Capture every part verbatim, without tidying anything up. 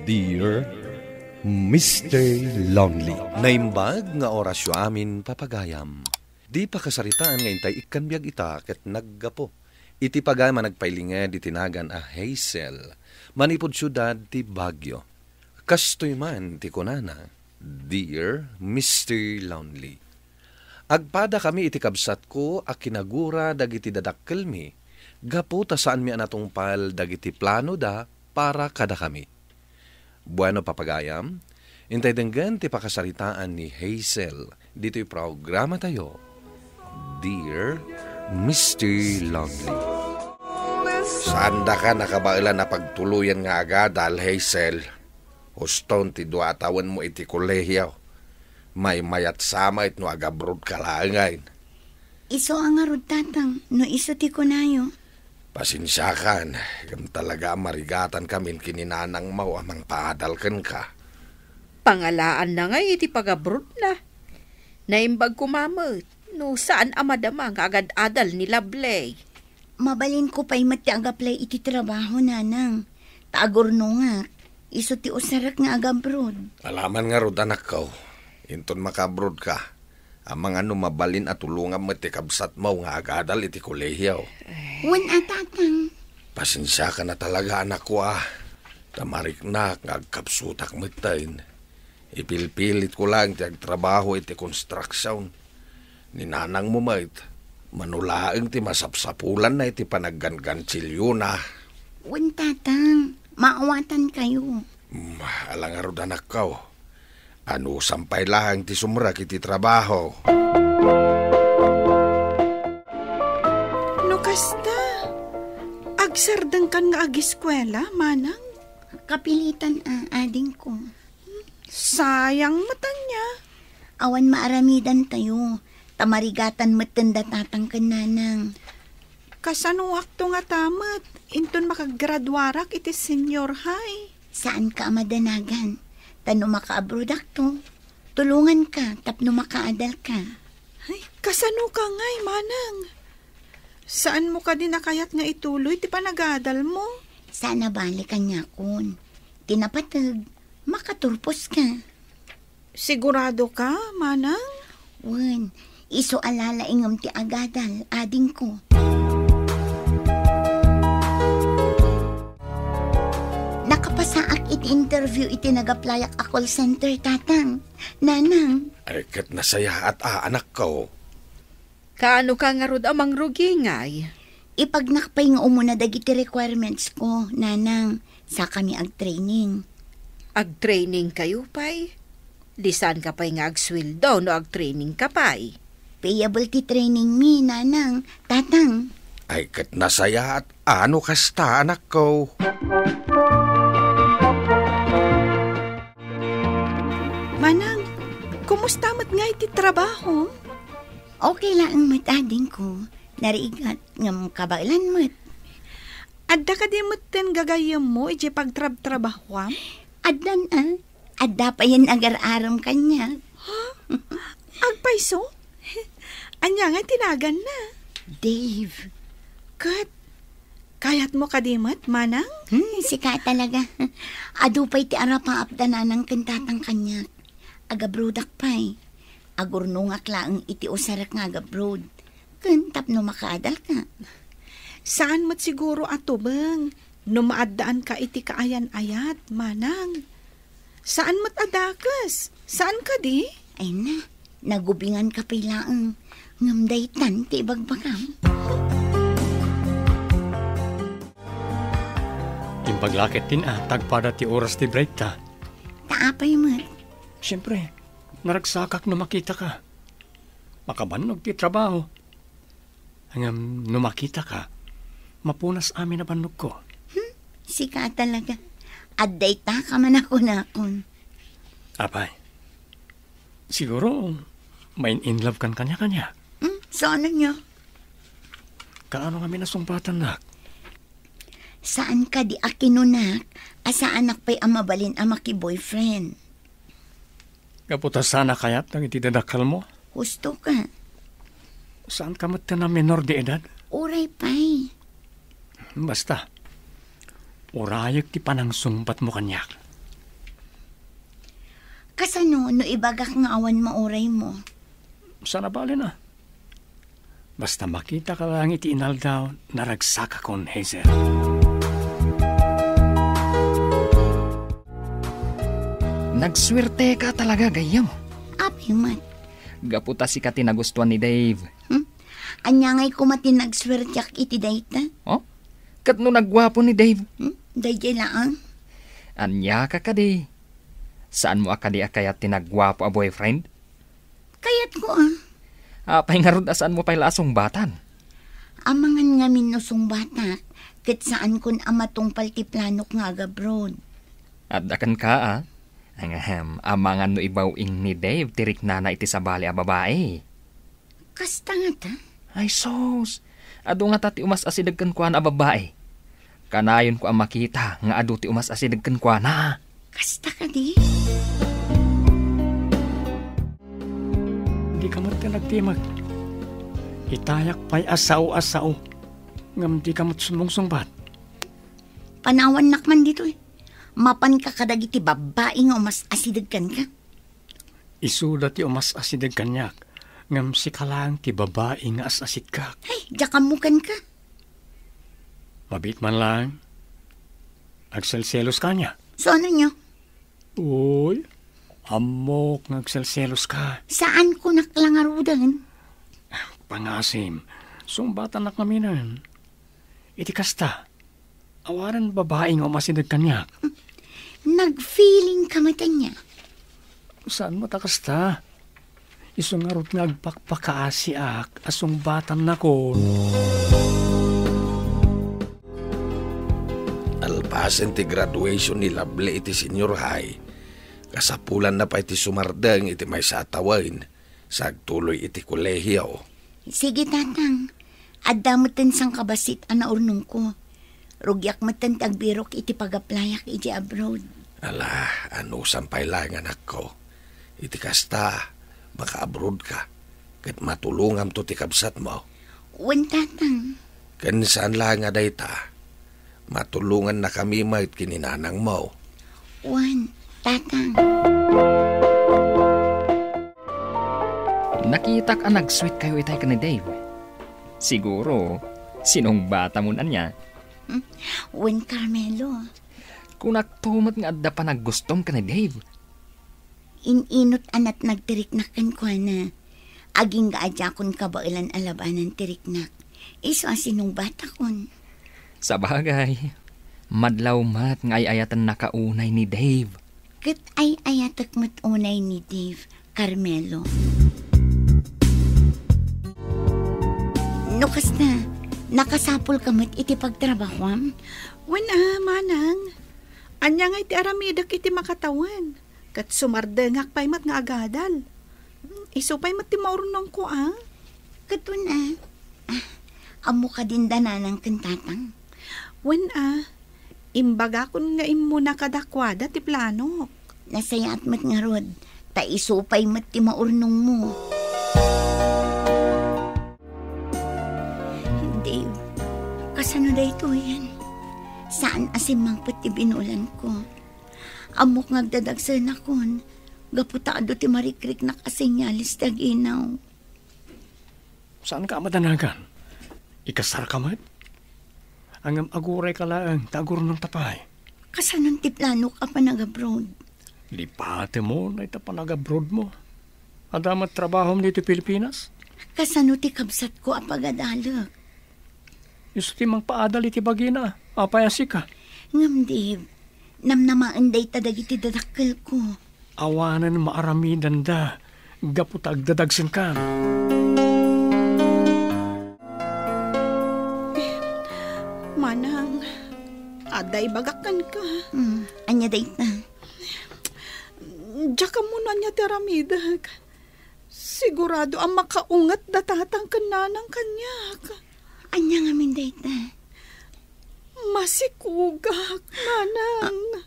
Dear Mister Lonely. Naimbag nga orasyo amin, papagayam. Di pakasaritaan nga intay ikkan biag ita ket naggapu iti pagayam a nagpailinged iti nagan a Hazel, manipud siudad ti Baguio. Kastoy man ti kunana, Dear Mister Lonely. Agpadakami iti kabsatko a kinagura dagiti dadakkelmi gapu ta saanmi a natungpal dagiti planoda para kadakami. Bueno, papagayam, intay denggen ti pakasaritaan ni Hazel ditoy programatayo, Dear Mister Lonely. Saandaka nakabaelan a pagtuloyan nga agadal, Hazel. Uston ti dua a tawenmo iti kolehio. Maymayat sa met no agabrodka laengen. Isu a ngarud, Tatang, no isu ti kunayo. Pasensiakan, ngem talaga a marigatan kamin ken ni nanangmo a mangpaadal kenka. Pangalaanna ngay iti pagabrodna. Naimbag koma met no saan a madama nga agad-adal ni Lovely. Mabalinko pay met ti agaplay iti trabaho, Nanang. Ta agurnongak, isu ti usarek nga agabrod. Alaman ngarud, anakko, inton makaabrodka, amangan no mabalin a tulongam met ti kabsatmo nga agadal iti kolehio. Wen a, Tatang. Pasensiakan a talaga, anakko, a. Ta mariknak nga agkapsutak metten. Ipilpilitko laeng ti agtrabaho iti konstruksion. Ni nanangmo met, mano laeng ti masapsapulanna iti panaggangantsiliona. Wen, Tatang, maawatankayo. Mm, ala ngarud, anakko. Anusam pay laeng ti sumrek iti trabaho. No kasta, agsardengkan nga agiskuela, manang? Kapilitan a, adingko. Sayang met ania. Awan maaramidantayo, ta marigatan metten da tatang ken nanang. Kasanoakto ngata met inton makagraduarak iti senior high? Saanka a madanagan, ta no makaabrodakto, tulonganka tapno makaadalka. Ay, kasanoka ngay, manang? Saanmo kadi a kayat nga ituloy ti panagadalmo? Saan a bale kaniakon. Ti napateg, makaturposka. Siguradoka, manang? Wen, isu a lalaingem ti agadal, adingko. Nakapasaak iti interview iti nagaplayak a call center, tatang. Nanang. Ay, ket nasayaat a, anakko. Kaanoka ngarud a mangrugi ngay? Ipagnak pay nga umuna dagiti requirements ko, nanang, sa kami agtraining. Agtraining kayo pay? Di saanka pay nga agsueldo no agtraining ka pay? Payable ti training mi, nanang, tatang. Ay, ket nasayaat a no kasta, anakko. Manang, kumusta met ngay ti trabaho? Okay laeng met, adingko. Narigat ngem kabaelan met. Adda kadi metten gagayyemmo idiay pagtrabtrabahoam? Addan a. Adda payen agar-arem kaniak. Ha? Agpayso? Ania nga ti naganna? Dave. Ket kayatmo kadi met, manang? Hmm, sika talaga. Adu pay ti arapaap da nanang ken tatang kaniak. Agabrodak pay. Agurnongak laeng iti usarek nga agabrod. Ken tapno makaadalka. Saan met siguro a tubeng no maaddaanka iti kaayan-ayat, manang. Saan met a dakes. Saan kadi? Ay na, nagubinganka pay laeng. Ngem daytan ti ibagbagam. Imbag la ketdin a tagpada ti oras ti break ta. Ta apay met? Siempre, naragsakak no makitaka. Makabannog ti trabaho. Ngem no makitaka, mapunas amin a bannogko. Hmm, sika talaga. Adda itaka man a kunakon. Apay, siguro, main-in love kan kaniak. Hmm, saan ania? Kaano ngamin a sungbatannak? Saan kadi a kinunak a saanak pay a mabalin a maki-boyfriend? Gapu ta saan a kayat dagiti dadakkelmo? Husto ka. Saanka met a menor de edad? Uray pay. Basta, urayek ti panangsungbatmo kaniak. Kasano no ibagak nga awan mauraymo? Saan a bale na. Basta makitaka laeng iti inaldaw, naragsakakon, Hazel. Nagsuerteka talaga, gayyem. Apay met? Gapu ta sika ti nagustuan ni Dave. Hmm? Ania ngay koma ti nagsuertiak iti dayta? Oh? Ket no nagguapo ni Dave? Hmm? Daydiay laeng? Aniaka kadi? Saanmo a kadi a kayat ti nagguapo a boyfriend? Kayatko, ah. Apay ngarud a saanmo pay la a sungbatan? Amangan ngamin no sungbatak, ket saankon a matungpal ti planok nga agabroad. Adda kenka, ah? Ahem, amangan no ibaw-ing ni Dave ti riknana iti sabali a babai. Kasta ngata? Ay sus, adu ngata ti umas-asideg kenkuana a babai. Kanayonko a makita nga adu ti umas-asideg kenkuana. Kasta kadi? Dika met ti nagtimek. Itayak pay a sao a sao. Ngem dika met sumungsungbat. Panawannak man ditoy. Mapanka kadagiti babbai nga umas-asideg kenka. Isuda ti umas-asideg kaniak, ngem sika laeng ti babai nga as-asidkak. Ay, diak ammo kenka. Mabiit man laeng. Agselselos ka ania? Saan ania? Uy, ammok nga agselselos ka. Saan kunak la ngaruden? Pangasim, sungbatannak ngaminen. Iti kasta, awanen babai nga umasideg kaniak. Nag-feeling ka met ania? Saan met a kasta? Isu ngarud nga agpakpakaasiak a sungbatan nakon. Alpasen ti graduation ni Lovely iti senior high, kasapulanna pay ti sumardeng iti maysa a tawen sa agtuloy iti kolehio. Sige, Tatang. Adda metten sangkabassit a naurnongko. Rugiak metten ti agbirok iti pag-applyak idiay abroad. Ala, anusam pay laeng, anakko. Iti kasta, maka-abroad ka, ket matulongamto ti kabsatmo. Wen, Tatang. Ken saan laeng a dayta, matulongannakami met ken ni nanangmo. Wen, Tatang. Nakitak a nag-sweet kayo itay ken ni Dave. Siguro, sinungbatamon ania? Hmm? Wen, Carmelo. Kunakto met nga adda panaggustom ken ni Dave. In-inot a natnag ti riknak kenkuana. Agingga a diakon kabaelan a labanan ti riknak. Isu a sinungbatakon. Sabagay, madlaw met nga ay-ayatennaka unay ni Dave. Ket ay-ayatek met unay ni Dave, Carmelo. No kasta, nakasapulka met iti pagtrabahoam? Wen a, manang. Ania ngay ti aramidek iti makatawen? Ket sumardengak pay met nga agadal. Isu pay met ti maurnongko, a? Ket wen a, ah, ammo kadin da nanang ken tatang? Wen a, imbagakon nga immuna kadakuada ti planok. Nasayaat met ngarud, ta isu pay met ti maurnongmo. Dave, kasano daytoyen? Saan a simmangpet ti binulanko. Ammok nga agdadagsenakon, gapu ta adu ti marikriknak a senyales ti aginaw. Saanka a madanagan? Ikasarka met? Ngem agurayka laeng ta agurnongta pay. Kasanon ti planok a panagabroad? Lipatemon dayta panagabroadmo. Adda met trabahom ditoy Pilipinas? Kasano ti kabsatko a pagadalek? Isu ti mangpaadal iti bagina. Apay a sika? Ngem, Dave, namnamaen dayta dagiti dadakkelko. Awanen maaramidenda gapu ta agdadagsenkan. Manang, adda ibagak kenka. Hmm, ania dayta? Diak ammo no ania ti aramidek. Sigurado a makaunget da tatang ken nanang kaniak. Ania ngamin dayta? Masikugak, nanang.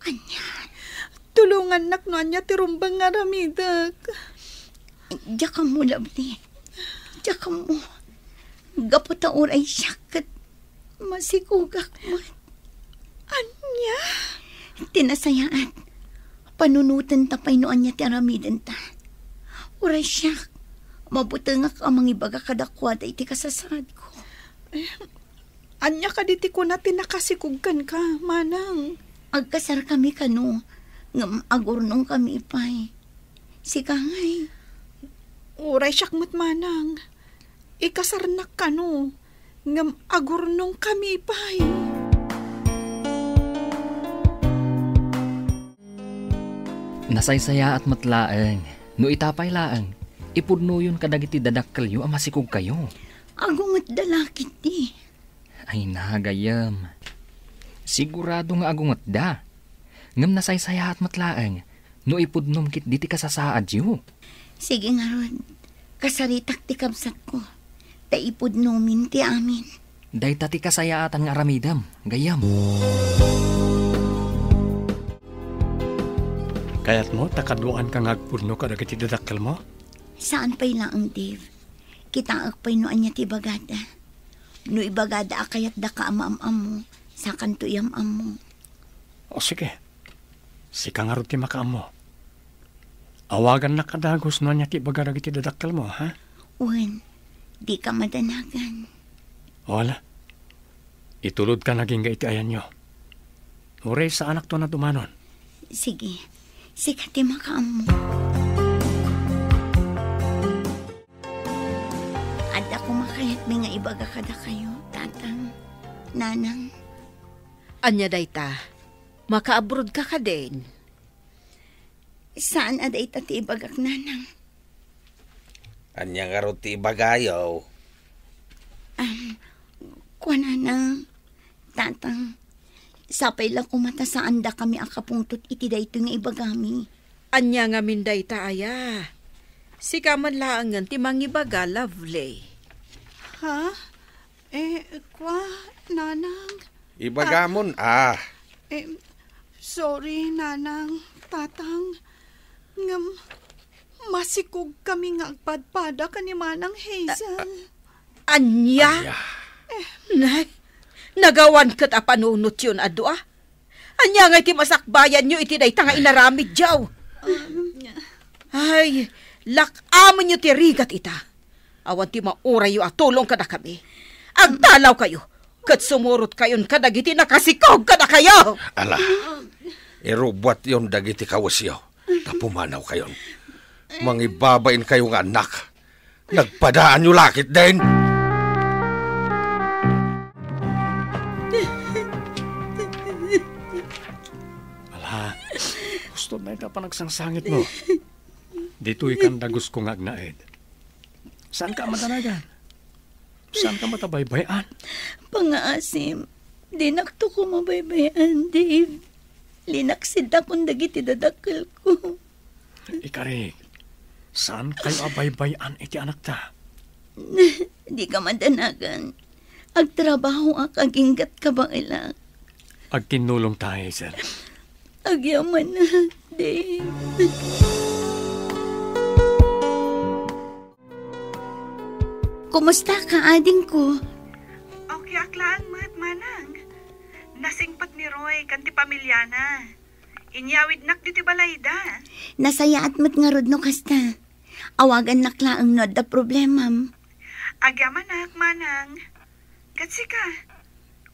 Ania? Tulongannak no ania ti rumbeng nga aramidek. Diak ammo, Lovely. Diak ammo. Gapu ta uray siak ket masikugak met. Ania? Ti nasayaat, Panunotenta pay no ania ti aramidenta. Uray siak, mabutengak a mangibaga kadakuada iti kasasaadko. Eh, ania kadi ti kuna ti nakasikog kenka, manang? Agkasarkami kano, ngem agurnongkami pay. Sika ngay? Uray siak met, manang. Ikasarnak kano, ngem agurnongkami pay. Nasaysayaat met laeng no ita pay laeng, ipudnoyon kadagiti dadakkelyo a masikogkayo. Agungetda la ketdi. Ay, nagayem. Sigurado nga agungetda. Ngem nasaysayaat met laeng no ipudnom ketdi ti kasasaadyo. Sige ngarud, kasaritak ti kabsatko, ta ipudnomin ti amin. Dayta ti kasayaatan nga aramidem, gayyem. Kayatmo ta kaduaanka nga agpudno kadagiti dadakkelmo? Saan pay laeng, Dave. Kitaek pay no ania ti ibagada. No ibagada a kayatdaka a maam-ammo, sakanto iyam-ammo. O sige, sika ngarud ti makaammo. Awagannak a dagus no ania ti ibaga dagiti dadakkelmo, ha? Wen, dika madanagan. O ala, itulodkan agingga iti ayanyo. Uray saanakto a dumanon. Sige, sika ti makaammo. Adda koma kayatmi nga ibaga kadakayo, Tatang, Nanang. Ania dayta? Makaabrodka kadin? Saan a dayta ti ibagak, Nanang. Ania ngarud ti ibagayo? Am, kua, Nanang, Tatang, sapay la koma ta saandakami a kapungtot iti daytoy nga ibagami. Ania ngamin dayta aya? Sika man laengen ti mangibaga, Lovely. Ha? Eh, kua, Nanang. Ibagamon, ah. Eh, sorry, Nanang, Tatang. Ngem, masikogkami nga agpadpada ken ni Manang Hazel. Ania? Ania? Nay, nagawan ket a panunotyon a dua? Ania ngay ti masakbayanyo iti dayta nga inaramidyo? Um, Ay, lak-amenyo ti rigat ita. Awan ti maurayyo a tulong kadakami. Agtalawkayo, ket sumurotkayon kadagiti nakasikog kadakayo. Ala, irubbuatyon dagiti kawesyo, ta pumanawkayon. Mangibabainkayo nga annak. Nagpadaanyo la ketdin. Ala, gusto na ita panagsangsangetmo. Ditoy kan dagusko nga agnaed. Saanka a madanagan? Saanka met a baybay-an? Pangaasim, dinakto koma baybay-an, Dave. Linaksidakon dagiti dadakkelko. Ikarik, saankayo a baybay-an iti anakta? Dika madanagan. Agtrabahoak agingga't kabaelak. Agkinnulongta, Hazel. Agyamanak, Dave. Kumustaka, adingko? Okay ak laeng met, manang. Nasingpet ni Roy ken ti pamiliana. Inyawidnak ditoy balayda. Nasayaat met ngarud no kasta. Awagannak laeng no adda problemam. Agyamanak, manang. Ket sika,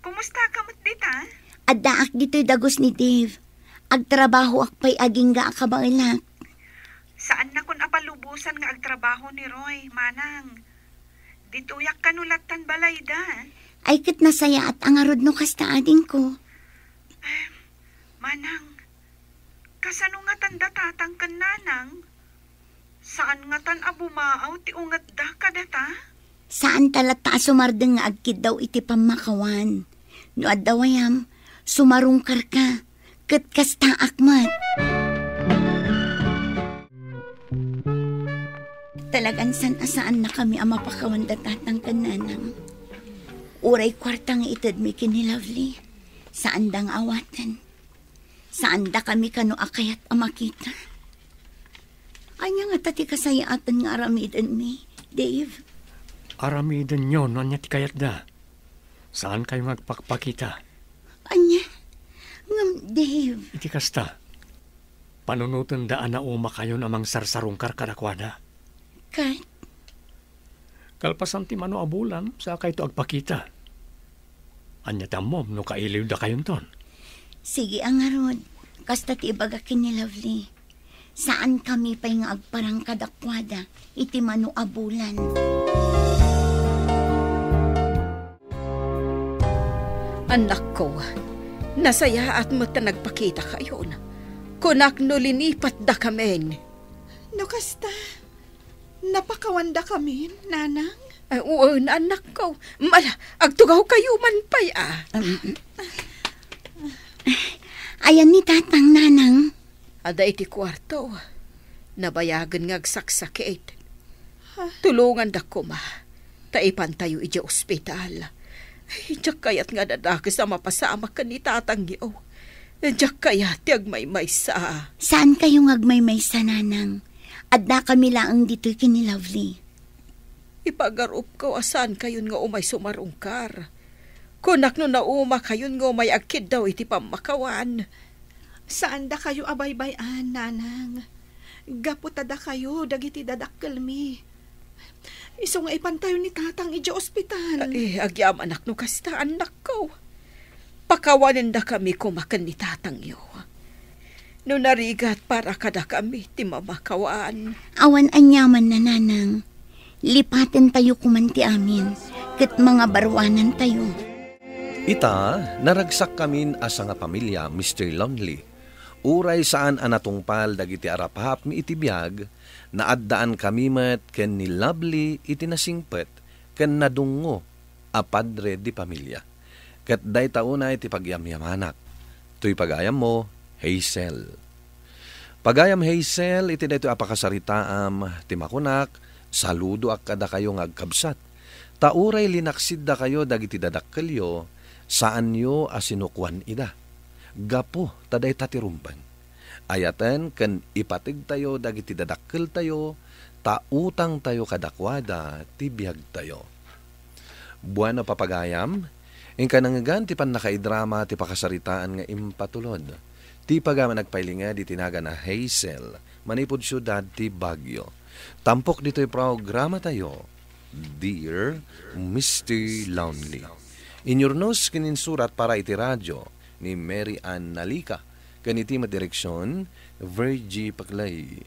kumustaka met dita? Addaak ditoy dagus ni Dave. Agtrabahoak pay agingga a kabaelak. Saannakon a palubosan nga agtrabaho ni Roy, manang. Ditoyak kano lattan balayda. Ay ket nasayaat a ngarud no kasta, adingko. Em, manang, kasano ngatan da tatang ken nanang? Saan ngatan a bumaaw ti ungetda kadata? Saanta latta a sumardeng nga agkiddaw iti pammakawan. No adda wayam, sumarungkarka, ket kastaak met. Talagan saan a saannakami a mapakawan da tatang ken nanang. Uray kuarta nga itedmi ken ni Lovely, saanda nga awaten. Saandakami kano a kayat a makita. Ania ngata ti kasayaatan nga aramidenmi, Dave? Aramidenyo no ania ti kayatda. Saankayo nga agpakpakita. Ania? Ngem, Dave. Iti kasta, Panunotenda a naumakayon a mangsarsarungkar kadakuada. Ket? Kalpasan ti mano a bulan, sakayto agpakita. Ania ti ammom no kailiwdakayonton? Sige a ngarud, kasta ti ibagak ken ni Lovely. Saankami pay nga agparang kadakuada iti mano a bulan. Annakko, nasayaat met ta nagpakitakayon. Kunak no linipatdakamin. No kasta, napakawandakamin, nanang? Ay, wen, annakko. Mala, agtugawkayo man pay, a. Um, Ayan ni Tatang, Nanang. Adda iti kuarto. Nabayagen nga agsaksakit. Ha? Tulonganda koma, ta ipantayo idiay ospital. Ay, diak kayat nga dadakes a mapasamak ken ni tatangyo. Diak kayat ti agmaymaysa. Saankayo nga agmaymaysa, Nanang. Addakami laeng ditoy ken ni Lovely. Ipagarupko a saankayon nga umay sumarungkar. Kunak no naumakayon nga umay agkiddaw iti pammakawan. Saandakayo a baybay-an, Nanang. Gapu ta dakayo dagiti dadakkelmi. Isu nga ipantayo ni Tatang idiay ospital. Eh, agyamanak no kasta, annakko. Pakawanendakami koma ken ni tatangyo. No narigat para kadakami ti mamakawan. Awan aniamanna, Nanang. Lipatentayo koman ti amin, ket mangabaruanantayo. Ita, naragsakkamin a sangapamilia, Mister Lonely. Uray saan a natungpal dagiti arapapmi iti biag, naaddaankami met ken ni Lovely iti nasingpet ken nadungngo a padre de pamilia. Ket dayta unay ti pagyamyamanak. Toy pagayammo, Hazel. Pagayam Hazel, iti daytoy a pakasaritaam ti makunak, saludoak kadakayo nga agkabsat. Ta uray linaksiddakayo dagiti dadakkelyo, saanyo a sinukoan ida. Gapu ta dayta ti rumbeng. Ayaten ken ipategtayo dagiti dadakkeltayo, ta utangtayo kadakuada ti biagtayo. Bueno, papagayam, inka nangngegan ti pannakaidrama ti pakasaritaan nga impatulod ti pagayam a nagpailinged iti nagan a Hazel, manipud siudad ti Baguio. Tampok ditoy programatayo, Dear Mister Lonely. Inyurnos ken insurat para iti radyo ni Mary Ann Nalica, ken iti met direksion, Virgie Paclay.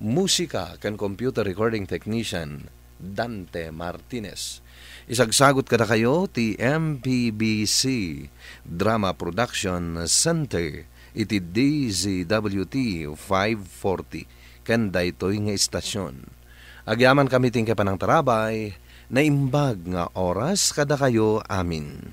Musika ken computer recording technician, Dante Martinez. Isagsagut kadakayo ti M P B C Drama Production Center iti D Z W T five forty ken daytoy nga istasion. Agyamankami ti inkay panangtarabay, naimbag nga oras kadakayo amin.